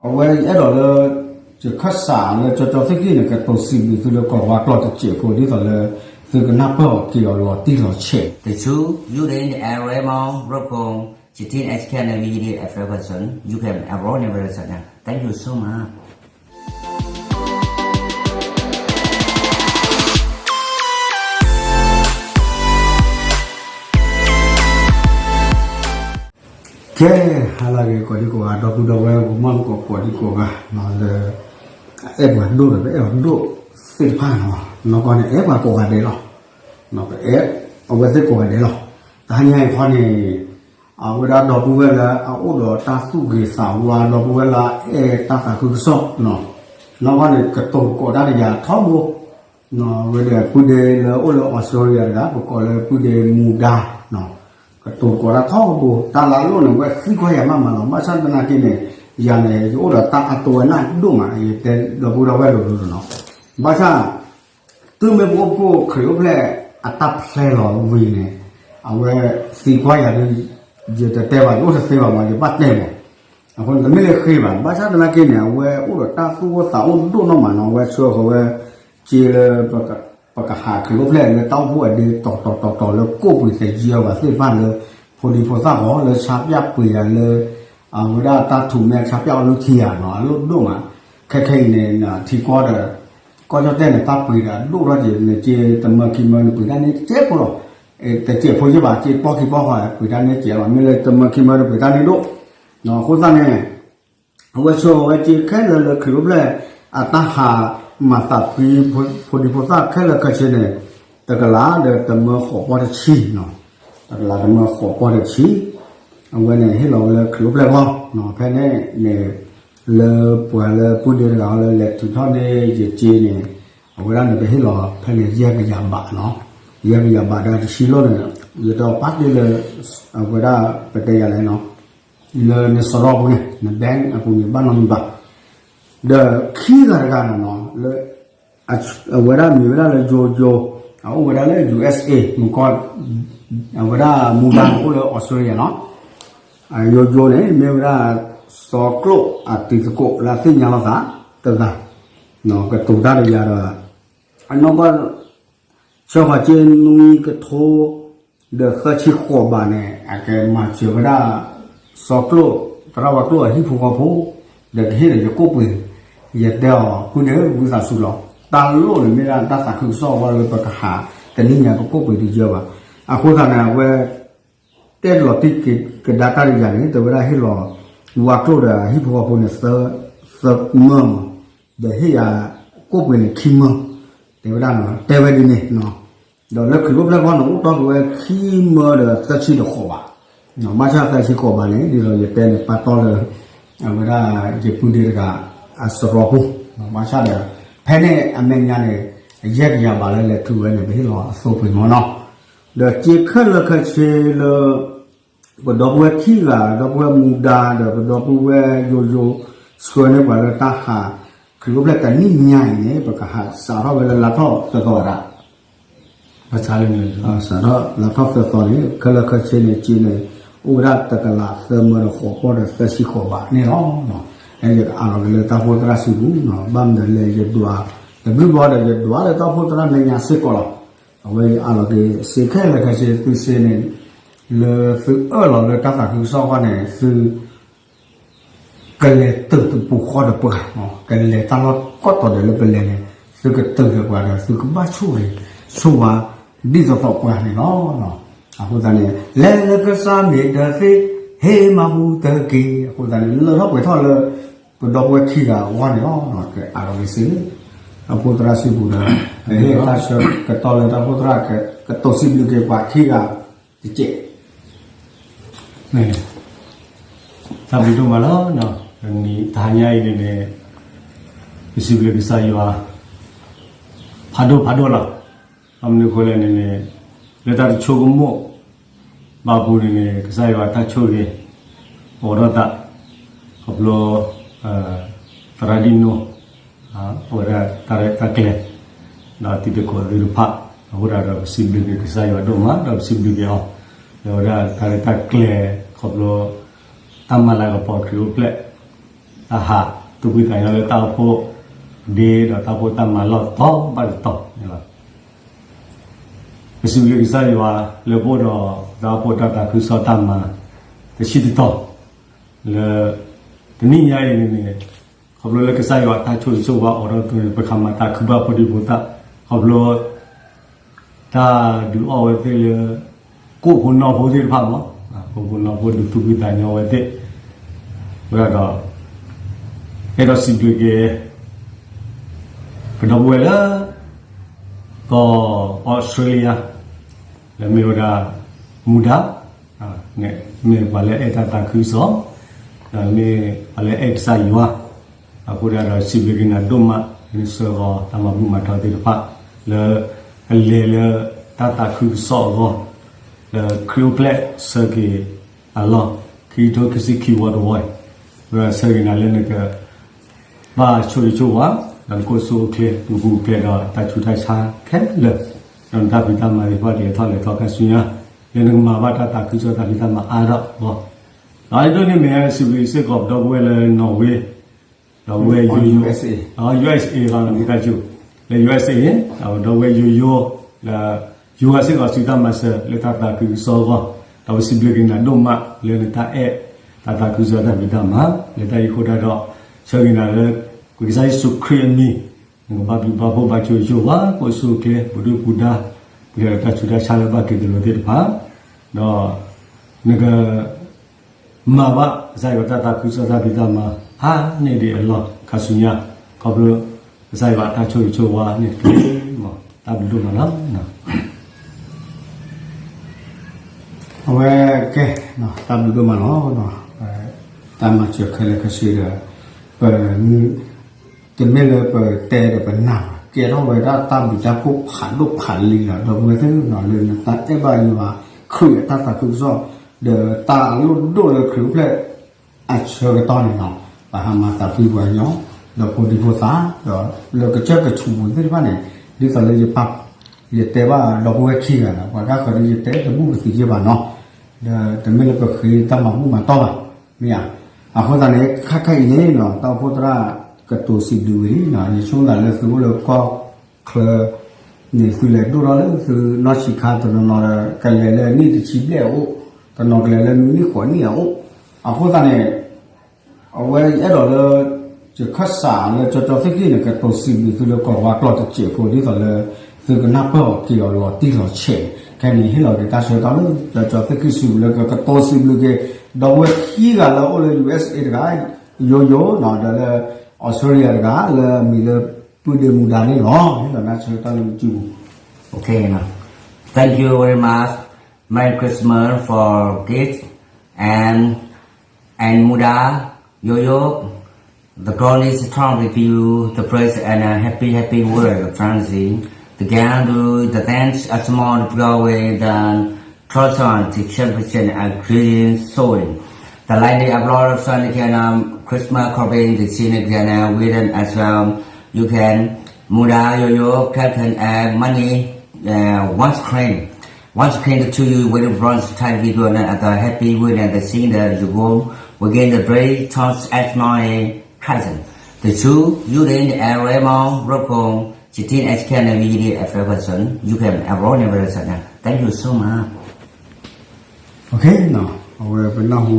အဝဲအဲၣ်ဒိးလၢ ယခၢၣ်စးလၢကၠီကၠီသ့ၣ်ဃံန့ၣ် ကတိၤစံးဘျုးသုလၢကီၢ်ဝါကျိာ်တစဲးဖိ ဒ်သိးလၢ သုကနၢ်ပၢၢ်အီၤက့ၤအီၤလီၤတံၢ်လီၤဆဲး To choose you in the airway mode, roll call, sixteen H K and V D F person, you can enroll in the channel. Thank you so much. ကဲ ဟါလၢအဂ့ၤ ကိးဒံကိးဂၤ ဒီပုၢ်ဒီဝဲၢ် ဂီၤမီၢ်သကိး ကိးဒံကိးဂၤ လၢ အဲၣ်ပှၤဒိၣ်ဒီး ပအဲၣ်အီၤဒိၣ်သ့ၣ်တဖၣ်နီၤ နီၢ်ကီၢ်န့ၣ် အဲၣ်ပှၤကိးဂၤဒဲးလီၤ. ပအဲၣ်အဝဲသ့ၣ်ကိးဂၤဒဲးလီၤ. တဟါညါအံၤခီန့ၣ် အဝဲဒၣ်ဒီပုၢ်ဝဲၢ်လၢအအိၣ်ဒီးတၢ်သူၣ်ဂ့ၤသးဝါ ဒီပုၢ်ဝဲၢ်လၢအအဲၣ်တၢ်သးခုကစီၣ် နီၢ်ကီၢ်န့ၣ် ကတိၤသကိးတၢ်ဒီးယၤထီဘိ ဝဲဒီးပုၢ်ဒ့လၢအိၣ်လၢ Australia တဂၤ ပကိးလၢပုၢ်ဒ့မူဒါ ကတိၤသကိးတၢ်ထီဘိ တၢ်လၢအလိၣ်န့ၣ် အဝဲသံကွၢ်ယၤမးမးလီၤ. ဘၣ်ဆၣ်သနာ်က့န့ၣ် ယၤန့ၣ် ယအိၣ်ဒီးတၢ်အါတဝဲနၢ်ဒိၣ်မး ယတဲဒီပုၢ်ဒီဝဲၢ်လိၤလိၤနီၤ. ဘၣ်ဆၣ် တုၤမ့ၢ်ပအိၣ်ဖှိၣ်ခရံာ်အိၣ်ဖျဲၣ်အတၢ်ဖျဲလီၤဝံၤန့ၣ် အဝဲသံကွၢ်ယၤဒီး ယတတဲဘၣ် ယအိၣ်တသ့ဘၣ်မး ယဘၣ်တဲမး. အဃိန့ၣ် တမ့ၢ်လၢဃ့ဘၣ် ဘၣ်ဆၣ်သနာ်က့န့ၣ် အဝဲအိၣ်ဒီးတၢ်သူၣ်အိၣ်သးအိၣ်ဒိၣ်နီၢ်မးနီၤ အဝဲဆှၢဃီၤဝဲ စ့လၢ ပကဟးခရံာ်အိၣ်ဖျဲၣ်လၢတၢ်အိၣ်ဖှိၣ်အဒ့ တီၤတီၤတီၤတီၤလၢကိၣ်ပှ့ၤသယုၢ်ဘၣ်သ့ၣ်တဖၣ်လၢ ဖိဒံဖိသၣ်ဂီၢ်လၢဆါပၠၣ်ပှ့ၤယၤလၢ အဝဲဒၣ်တၢ်ထူၣ်မဲဆါပၠၣ်အီၤလၢခံဂၤနီၤ အလိၣ်ဒိၣ်မး. ခဲခဲအံၤန့ၣ် ထံကီၢ်ဒီး ကီၢ်ကၠီၣ်တဲၣ်န့ၣ် တၢ်ပှ့ၤဒီးဒိၣ်ထီၣ်က့ၤ နစ့တမၢခံမၢနပှ့ၤတၢ်န့ၣ်တစဲးဖိလီၤ. တစဲးဖိယဲၢ်ဘၣ် စ့ပီၢ်ခံပီၢ်ဃီပှ့ၤတၢ်န့ၣ်တစဲးလီၤ. မ့ၢ်လၢတမၢခံမၢနပှ့ၤတၢ်န့ၣ်ဒိၣ် အဃိသတးန့ၣ် အဝဲဆှၢအဝဲစ့ခဲလၢာ်လၢခရံာ်အိၣ်ဖျဲၣ် အတၢ်ဟးမၤသးဖှံ ဖိဒံဖိသၣ်ခဲလၢာ်ခဲဆ့န့ၣ် တကလးဒီးတမၢဃိးပီၢ်တဆံနီၤ တကလးတမၢဃိးပီၢ်တဆံ အဝဲန့ၣ်ဟ့ၣ်လီၤဝဲလၢခရံာ်အိၣ်ဖျဲၣ်ဂီၢ် ဖဲန့ၣ်န့ၣ် လၢပှၤလၢပုၢ်ဒ့တဂၤလၢလဲၤထုးထီၣ်န့ၢ်ယစ့န့ၣ် အဝဲဒၣ်န့ၣ် ပဟ့ၣ်လီၤဖဲန့ၣ် ယဲၢ်ကယၤဘးနီၤ ယဲၢ်ကယၤဘးဒီးတဆံလိၣ်န့ၣ် ယတဲအီၤပာ်တ့ၢ်လၢ အဝဲဒၣ်ပတဲယၤလဲၣ်နီၤ လၢနစရီပူၤန့ၣ် န bank အပူၤန့ၣ် ဘၣ်နီတမံၤဘၣ်. ဒီးခံဂၤတဂၤန့ၣ်နီၤ လၢ အဝဲဒၣ်မ့ၢ်ဝဲဒၣ်လၢယိယိ အအိၣ်ဝဲဒၣ်လၢ U S A မုၢ်ကီၢ် အဝဲဒၣ်မူဒါန့ၣ်အိၣ်လၢ Australia နီၤ ယိယိန့ၣ် မ့ၢ်ဝဲဒၣ် စီၤကျိၣ်အတံၤသကိးလၢအသ့ၣ်ညါလိာ်သးတဂၤ ကတိၤတၢ်ဒီးယၤဒီး အနီၢ်ကီၢ် ဆၢဃီၤက့နွံကထိ ဒီးသၢဆံဃိးဘးန့ၣ် အကမၤစၢၤဝဲဒၣ် စီၤကျိၣ် သရၣ်ဝါကျိၣ်အဟံၣ်ဖိဃီဖိ ဒီးကဟ့ၣ်ဒီးယကိၣ်ပှ့ၤ ယတဲအီၤ ပုၢ်ဒ့ဧၢ ဝံသးစူၤလီၤ တၢ်လိၣ်န့ၣ်မ့ၢ်ဒၣ်တၢ်သးခုကစီၣ်ဝဲလၢပကဟး တနံၤညါပကိၣ်ပှ့ၤတယၢဘၣ်. အဃိသတးန့ၣ် အဝဲ တဲလီၤတံၢ်ကဒါတၢ်ဒီးယၤန့ၣ် တဲဝဲဒၣ်ဟ့ၣ်လီၤ ဝါကျိၣ်ဒီးအဟံၣ်ဖိဃီဖိန့ၣ် သၢ သၢမၢမး ဒီးဟ့ၣ်ယၤ ကိၣ်ပှ့ၤန့ၣ်ခံမၢ တဲဝဲဒၣ်နီၤ တဲဝဲဒ်န့ၣ် ဒီးလၢခရံာ်အိၣ်ဖျဲၣ်ဂီၢ်န့ၣ် အိၣ်တီၢ်က့ၤဝဲခံမၢဒီးသၢဆံဒီးဃိးဘး ဘၣ်ဆၣ်သၢဆံဃိးဘးန့ၣ် ဒ်သိးယတဲန့ၣ် ပာ်တီၢ်လၢ အဝဲဒၣ်ယပုၢ်ဒ့တဂၤ အစရီပူၤ ဘၣ်ဆၣ်ဒီး ဖဲန့ၣ်အမဲာ်ညါန့ၣ် ယဲၢ်ကယၤဘးလၢလဲၤထုးဝဲန့ၣ် ပဟ့ၣ်လီၤအသိပှ့ၤမၢနီၤ ဒီးစ့ခဲလၢာ်ခဲဆ့လၢ ပဒီပုၢ်ဝဲၢ်ခံဂၤ ဒီပုၢ်ဝဲၢ်မူဒါ ဒီးပဒီပုၢ်ဝဲၢ်ယိယိ ဆှၢန့ၢ်ပှၤလၢတၢ်ဟး ခရံာ်အိၣ်ဖျဲၣ်တနံၣ်ညါအံၤန့ၣ် ပကဟးစးထီၣ်ဝဲလၢလါထီၣ်သၢသီဝဲဒၣ် စးထီၣ်လါထီၣ်သၢသီန့ၣ် ခဲလၢာ်ခဲဆ့န့ၣ် စ့န့ၣ် အိၣ်ဝဲဒၣ်တကလးသၢမၢဒီးဃိးပီၢ်ဒီးသၢဆံဃိးဘးန့ၣ်လီၤ. ယကအးလီၤက့ၤလၢတၢ်အိၣ်ဖှိၣ်သရၣ်စုပူၤ ဘၣ်မနုၤလဲၣ် ယဒွး တဘျုးဘျီဒီး ယဒွးလၢတၢ်အိၣ်ဖှိၣ်သရၣ်မဲာ်ညါစ့ၢ်ကီးလီၤ. အဝဲအးလီၤက့ၤ စ့ခဲလၢာ်ခဲဆ့သုစ့န့ၣ် လၢသုအၢၣ်လီၤလၢတၢ်သးခုကစီၣ်အဂီၢ်န့ၣ် သု ကလဲၤတုၤတပူၤဃီဒီးပှၤ ကလဲၤတၢ်လီၢ်ကီၢ်တီၤဒီးလၢပလဲၤန့ၣ် သုကတုၤဒီးပှၤဒီး သုကဘၣ်ဆိၣ်ဂ့ၤ ဆိၣ်ဝါ ဒ်သိးသိးပှၤန့ၣ်လီၤ. အဃိသတးန့ၣ် လဲၤလၢကစၢ်မ့ၢ်ဒၢးသ့ ဟ့ၣ်မၤဘူၣ်တက့ၢ်. အဃိသတးန့ၣ် လၢထီၣ်ပှဲၤထီၣ်လၢ ပဒီပုၢ်ဝဲၢ်ခံဂၤအဂီၢ်န့ၣ်လီၤ. ကအးလီၤက့ၤစ့ အဖိသရၣ်စုပူၤဒီး ဟ့ၣ်တၢ်ဆၢကတီၢ်လၢတၢ်အိၣ်ဖှိၣ်သရၣ် ကတိၤစံးဘျုးက့ၤပှၤခံဂၤ တကဲး တၢ်ဘျုးဒိၣ်မးလီၤ. တဟါညါအံၤန့ၣ်န့ၣ် ပစံးဘျုးကစၢ်ယွၤ ဖးဒိၣ်ဖးဒိၣ်လီၤ. ဘၣ်မနုၤအဃိလဲၣ်န့ၣ်န့ၣ် လၢတၢ်တဆိကမိၣ် ဘၣ်အပူၤန့ၣ်န့ၣ် ကစၢ်ယွၤတၢ်ဆိၣ်ဂ့ၤ အိးထီၣ်သး ခီဖျိ သရၣ်ဒံနိ အဝဲဒၣ်တၢ်ရဲၣ်တၢ်ကျဲၤ ဒီးတံၤသကိးသ့ၣ်တဖၣ် အဃိသတးဒီး ပစံးဘျုးက့ၤကစၢ်ယွၤဒိၣ်မး ဒီးပစံးဘျုးက့ၤအီၤ လၢအဝဲဒၣ်တၢ်ရဲၣ်တၢ်ကျဲၤ ခီဖျိ တၢ်မၤလၤကပီၤခရံာ်အိၣ်ဖျဲၣ် တၢ်ဟးသူၣ်ဖှံသးညီလၢတၢ်အိၣ်ဖှိၣ်ဒ့ဒီးတၢ်အိၣ်ဖှိၣ်တၢ်မၤလီၢ်တီၤဘၣ်တတီၤန့ၣ်လီၤ. ပစံးဘျုးကစၢ်ယွၤလၢပအိၣ်ဒီး တၢ်အိၣ်ဖှိၣ်တၢ်သးခုကစီၣ်တၢ်မၤ တဆံတတီၤ လၢ တနံၣ်ညါအံၤန့ၣ်န့ၣ် ခီဖျိလၢကစၢ်ယွၤတၢ်ဆိၣ်ဂ့ၤဆိၣ်ဝါအိၣ်ဒီးပှၤန့ၣ် ပကမၤသးခုဘၣ်ဖိဒံဖိသၣ် ခီဖျိ တၢ်ဒုးအီၣ်ဝဲသ့ၣ်လၢ ကိၣ်ဖိနီၢ်ဖိသ့ၣ်တဖၣ်မး ကိၣ်ဖိနီၢ်ဖိဒုးသူၣ်ဖှံသးညီဝဲသ့ၣ် ဝဲဒၣ်ဒီး အဲၣ်ဒိးစံးဘျုးက့ၤ ပဒီပုၢ်ဝဲၢ်လၢ ကီၢ်အီစထြ့လယါ လၢမ့ၢ်ဝဲဒၣ် မူဒါ မ့ၢ်ပှၤလၢအဲၣ်တၢ်သးခုကစီၣ် ဒီးမ့ၢ်ပှၤလၢအဲၣ်ကစၢ်ယွၤ အဃိဒၣ်ဒီးစံးဘျုးက့ၤနၤဒိၣ်မး လၢနဆှၢဃီၤတၢ်မၤဘူၣ်မၤတီၤသ့ၣ်တဖၣ် လၢအလဲၤလၢတၢ်သးခုကစီၣ်အဂီၢ် လၢခရံာ်အိၣ်ဖျဲၣ်ဆၢက့ၤအလီၢ် ခံကထိခံဆံခံဝီတဝီအံၤ ဝဲဒၣ်ဆၢဂ့ၤနၤလၢနက ဘၣ်ဆိၣ်ဂ့ၤဆိၣ်ဝါ ဒီးနကအိၣ်ဆူၣ်အိၣ်ချ့ ပူၤပူၤဖျဲးဒီးတၢ်ဆူးတၢ်ဆါခဲလၢာ် ဒီးနတၢ်ဖံးတၢ်မၤသ့ၣ်တဖၣ်ကလဲၤထီၣ်လဲၤထီခါဆူညါ လၢနကမၤဘၣ်တၢ်သးခုကစီၣ်တၢ်ဖံးတၢ်မၤအါထီၣ်အဂီၢ် ဒီးဒ်န့ᣣ်မ့ၢ်စံးဘျုးစ့ၢ်ကီးပဒီပုၢ်ဝဲၢ်လၢနီၣ်ဝ့ ဒီပုၢ်ဝဲၢ်ယိယိ USA လီၤ မ့ၢ်တၢ်ကၠိ လၢ ယူအက်စ်အ့ ဒီပုၢ်ဝဲၢ်ယိယိ လၢ ယွၤစ့ၢ်ကီးစံးတၢ်မၤစၢၤလၢတၢ်သးခုကစီၣ်အဂီၢ် ဒီးပစံးဘျုးက့ၤနၤဒိၣ်မးလၢနတၢ်အဲၣ် တၢ်သးခုကစီၣ်တၢ်ဖံးတၢ်မၤ လၢတၢ်အံၤအဃိဒၣ်ဒီး ဆၢဂ့ၤနၤလၢ ပကစၢ်ယ့ၣ်ၡူးခရံာ်အမံၤ နကဘၣ်ဘျုးဘၣ်ဖှိၣ်ဘၣ်ဆိၣ်ဂ့ၤဆိၣ်ဝါ ကအိၣ်ဆူၣ်အိၣ်ချ့ ပဒုၣ်ပဒါ ပှၤဒီးတၢ်ဆူးတၢ်ဆါလၢဘၣ်က့ၤတလိၤသ့ၣ်တဖၣ် ဒီး နက မၤဘၣ်ကစၢ်ယွၤတၢ်သးခုကစီၣ်တၢ်ဖံးတၢ်မၤ အါန့ၢ်ဒံးအလီၢ်ခါဆူညါ ခီဖျိ ကစၢ်ယွၤအတၢ်ဆိၣ်ဂ့ၤဆိၣ်ဝါန့ၣ်တက့ၢ် တၢ်ဘျုးဒိၣ်မးလီၤ. အဝဲကဲ တၢ်ဘျုးဒိၣ်မးလီၤ. တၢ်မၤစၢၤခဲလၢာ်ခဲဆ့ဒီး ပ တမ့ၢ်လၢပတဲဒီးပနာ်ဘၣ် ကဲထီၣ်ဝဲဒၣ်တၢ်ဘျုးတၢ်ဖှိၣ်ဖးဒိၣ်ဖးလံၤလီၤ. ဒီပုၢ်ဝဲၢ်သ့ၣ်နီၤ လၢနတၢ်အဲၣ်ဘၣ်ယွၤခရံာ်အတၢ်သးခုကစီၣ် ဒီးတၢ်အလိၣ်ဒိၣ်လၢခရံာ်အိၣ်ဖျဲၣ်အဆၢကတီၢ်န့ၣ်လီၤ. ပဟးမၤသးဖှံပှၤကညီ ဒီးဖိဒံဖိသၣ် ဒီးလၢကစၢၢ်ကဆူးပူၤသ့ၣ်တဖၣ်န့ၣ် ဒ်သိးလၢယပာ် ယတဲဘၣ်ဒီပုၢ်ဝဲၢ်ခံဂၤဒီး ပှၤတၢ်ဃၢၤဒ်ယတဲတဘူၣ်ပသံးက့ဘၣ်နီၤ ဒီးတမ့ၢ်လၢပဃ့တၢ်မၤဘူၣ်မၤတီၢ်ဘၣ် မ့ၢ်ဧါ. အဃိသတးန့ၣ် ခဲခါအံၤန့ၣ်နီၤ တၢ်အိၣ်ဖှိၣ်သရၣ်ကတိၤစံးဘျုးဝဲလံနီၤ ယဆိကမိၣ်သးလၢသုအိၣ်လၢကီၢ်ချၢ န့ၣ်သုလဲၤဒိၣ်ထီၣ်လၢသုနီၢ်ဆံးခါတနီၤနီၤဒီး ကလဲၤလၢနံၣ်တဆံဘျဲၣ်အအိၣ်, တနီၤကလဲၤလၢနွံနံၣ်ဃိးနံၣ်အအိၣ်. အဃိသတးန့ၣ် အဝဲအဲၣ်ဒိးလၢ ယခၢၣ်စးလၢကၠီကၠီသ့ၣ်ခံန့ၣ် ကတိၤစံးဘျုးသုလၢကီၢ်ဝါကျိာ်တစဲးဖိ ဒ်သိးလၢ သုကနၢ်ပၢၢ်အီၤက့ၤအီၤလီၤတံၢ်လီၤဆဲး. ခဲအံၤန့ၣ် ဟ့ၣ်လီၤက့ၤတၢ်ဆၢကတီၢ်လၢ ကၠီကၠီသ့ၣ်ခံစံးဘျုးလၢကကတိၤစံးဘျုးက့ၤ ဒီပုၢ်ဝဲၢ်ခံဂၤလၢအိၣ်လၢ ယူအက်စ်အ့ တဂၤ ယိယိနီၤ ဒီးလၢ အီစထြ့လယါတဂၤ လၢအမံၤလၢ ပုၢ်ဒ့မူဒါန့ၣ်လီၤ. ဟ့ၣ်လီၤတၢ်ဆၢကတီၢ်လၢနစုပူၤ Okay, thank you very much. Merry Christmas for gift and and Muda, Yoyo, the God is strong with you, the praise and a happy, happy word of Francis. The gang do the dance a small Broadway, the Trotson, the championship and green sewing. The lightning of Lord Son can um, Christmas Corbin, the scene again, uh, with them as well. You can Muda, Yoyo, Captain and Money, uh, once claim. Once again to you, very bronze time video and the happy weekend, the scene that you go, we get the brave thoughts at my cousin. The two, you then, and Raymond, Rocco, Chitin, S K, and V D F person, you can enroll in the person. Thank you so much. Okay, now, အဝဲပနၢ်ဟူ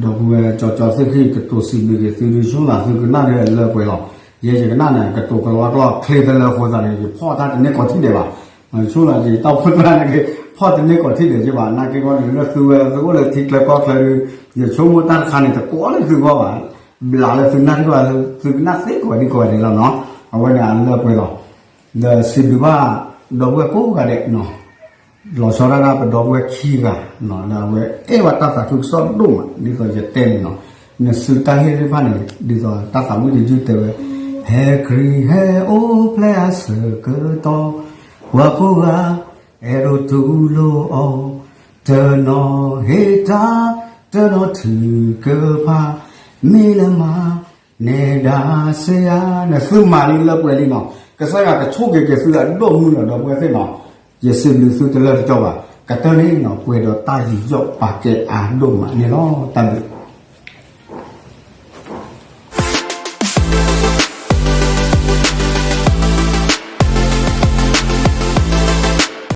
ဒီပုၢ်ဝဲၢ်ကၠီကၠီသ့ၣ်ခံ ကတိၤစံးဘျုးက့ၤသုဒုးဆိလၢ သုကနၣ်ဒ်အလၢပှဲၤလီၤ. ယဲယကနၣ်န့ၣ် ကတိၤကလီကလီချ့သလၢအဃိသတးန့ၣ် ယဖီၣ်တၢ်တန့ၢ်ကီးထံၣ်ဒဲးဘၣ်. ဆိလၢယတၢ်အိၣ်ဖှိၣ်သရၣ်န့ၣ်က့ၤ ဖီၣ်တန့ၢ်ကီးထံၣ်ဒဲးက့ၤဘၣ်. နာ်က့ၤကီးန့ၣ် လၢသုဝဲသုအိၣ်လၢထံချၢကီၢ်ချၢဒုး ယဆိကမိၣ်တၢ်တခါန့ၣ် တကိးလၢသုဂီၢ်ဘၣ်. ဘျးလၢသုနၢ်တဂီၢ် သုကနၣ်သ့ကိးဂၤဒဲးကိးဂၤဒဲးလီၤနီၤ. အဝဲန့ၣ်အလၢပှဲၤလီၤ. ဒီးစံးဘျုးဘၣ် ဒီပုၢ်ဝဲၢ်ကိးဂၤဒဲးနီၤ လီၤဆီဒၣ်တၢ်ပဒီပုၢ်ဝဲၢ်ခံဂၤနီၤ လၢအဝဲအဲၣ်ဝဲတၢ်သးခုကစီၣ်ဒိၣ်မး ဒ်သိးယတဲန့ၣ်နီၤ နစုတၢ်ဟ့ၣ်သ့ၣ်တဖၣ်န့ၣ် ဒ်သိးတၢ်သးဝံၣ်တယုၢ်တဲဝဲ ဟဲခရံာ်ဟဲအိၣ်ဖျဲၣ်အဆၢကတီၢ် ပှၤကိးဂၤ အဲၣ်ဒိးတူၢ်လိာ်အီၤ တနီၤဟ့ၣ်တၢ် တနီၤထုကဖၣ် မ့ၢ်လၢမၤ နဲဒၣ်စ့ယၤ နသုမၤလံလၢပှဲၤလံနီၤ ကစၢ်ယွၤကဆိၣ်ဂ့ၤက့ၤသုအဒိၣ်မုၢ်လီၤ ဒီပုၢ်ဝဲၢ်သ့ၣ်နီၤ ယစံးဘျုးသုတလၢတကီဘၣ် ကတၢၢ်န့ၣ်နီၤ ပှဲၤဒီးတၢ်ယူးယီၣ်ပာ်ကဲအါဒိၣ်မးန့ၣ်လီၤ တၢ်ဘျုး